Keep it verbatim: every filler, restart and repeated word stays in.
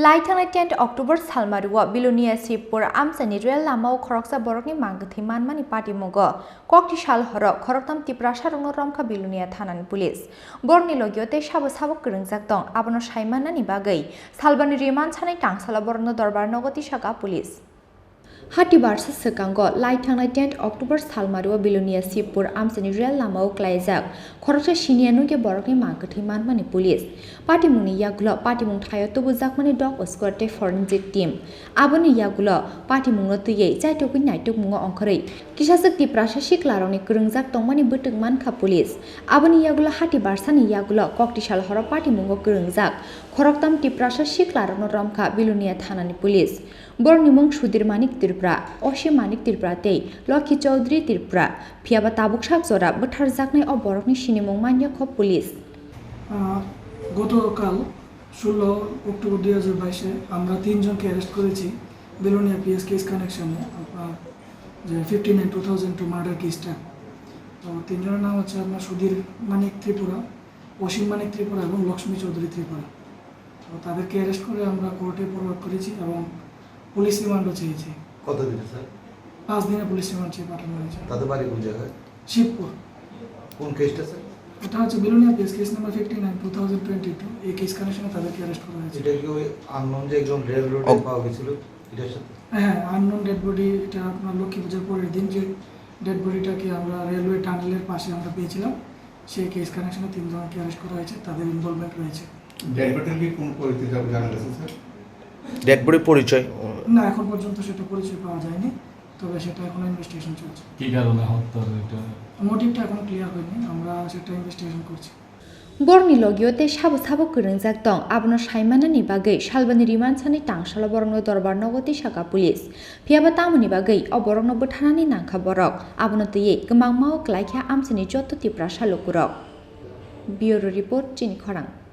Lai thangnai tenth October salmario Bilonia Shibpur amchaini rel lamao khoroksa borokni mang kwthwi manmani patimungo kokti sal horo khoroktham Tiprasarokno romkha Bilonia thanani police. Borokni logio tei sabo sabo kwrwngjak tong, abono saimannani bagwi salbani remand sanai tangsalo borokno dorbar nogo tisaka police. Hati barsa swkango lai thangnai tenth October salmario Bilonia Shibpur amchaini rel lamao klaijak khoroksa siniya nungya borokni mang kwthwi manmani police. Patimungni yagulo patimung thaio tubujakmani dog squad tei forensic team. Aboni yagulo patimungno twiwi chaitokwi naitukmungo ongkhorwi kisaswk Tiprasa siklarokni kwrwngjak tongmani bwtwk mankha police. Aboni yagulo hati barsani yagulo kokti sal horo patimungo kwrwngjak khoroktham Tiprasa siklarokno romkha Bilonia thanani police. Borokni mung Sudhir Manik Tripura, O C Manik Tripura tei Lokhi Chaudhary Tripura, phiyaba tabuk sak jora bwtharjaknai o borokni sinimung manya kho police. আহ, গতকাল ষোলো অক্টোবর দুই হাজার বাইশে আমরা তিনজনকে অ্যারেস্ট করেছি Belonia PS case কানেকশনে, আপনার যে fifty nine two thousand two murder কেসটা। তো তিনজনের নাম হচ্ছে আপনার সুধীর মানিক ত্রিপুরা, অসীম মানিক ত্রিপুরা এবং লক্ষ্মী চৌধুরী ত্রিপুরা। তো তাদেরকে অ্যারেস্ট করে আমরা কোর্টে ফরওয়ার্ড করেছি এবং পুলিশ রিমান্ডও চেয়েছি। কত দিনে, স্যার? পাঁচ দিনে পুলিশ রিমান্ড চেয়ে পাঠানো হয়েছে। তাদের বাড়ি কোন জায়গায়? শিবপুর। কোন কেসটা, স্যার? এটা হচ্ছে Belonia PS, case number fifty nine two thousand twenty two. এই কেস কানেকশনে তাদেরকে অ্যারেস্ট করা হয়েছে। এটা কি ওই আননোন যে একজন রেল রোডে ও- পাওয়া গেছিল, এটার সাথে? হ্যাঁ, আননোন ডেড বডি, এটা আপনার লক্ষ্মী পূজার পরের দিন যে ডেড বডিটাকে আমরা রেলওয়ে টানেলের পাশে আমরা পেয়েছিলাম, সেই কেস কানেকশনে তিনজনকে অ্যারেস্ট করা হয়েছে, তাদের ইনভলভমেন্ট রয়েছে। ডেড বডির কি কোনো পরিচয় জানা গেছে, স্যার? ডেড বডি পরিচয়? না, এখন পর্যন্ত সেটা পরিচয় পাওয়া যায়নি, তবে সেটা এখনো ইনভেস্টিগেশন চলছে। কি কারণে হত্যার এটা? মোটিভটা এখনো ক্লিয়ার হয়নি, আমরা সেটা ইনভেস্টিগেশন করছি। Borokni logio tei sabo sabo kwrwngjak tong, abono saimanani bagwi salbani remand sanai tangsalo borokno dorbar nogo tisaka police. Phiyaba tamoni bagwi o borokno bwtharnani nangkha borok, abono twiwi kwmangma o klaikha amchaini joto Tiprasa lukurok. Bureau Report, Chini Khorang.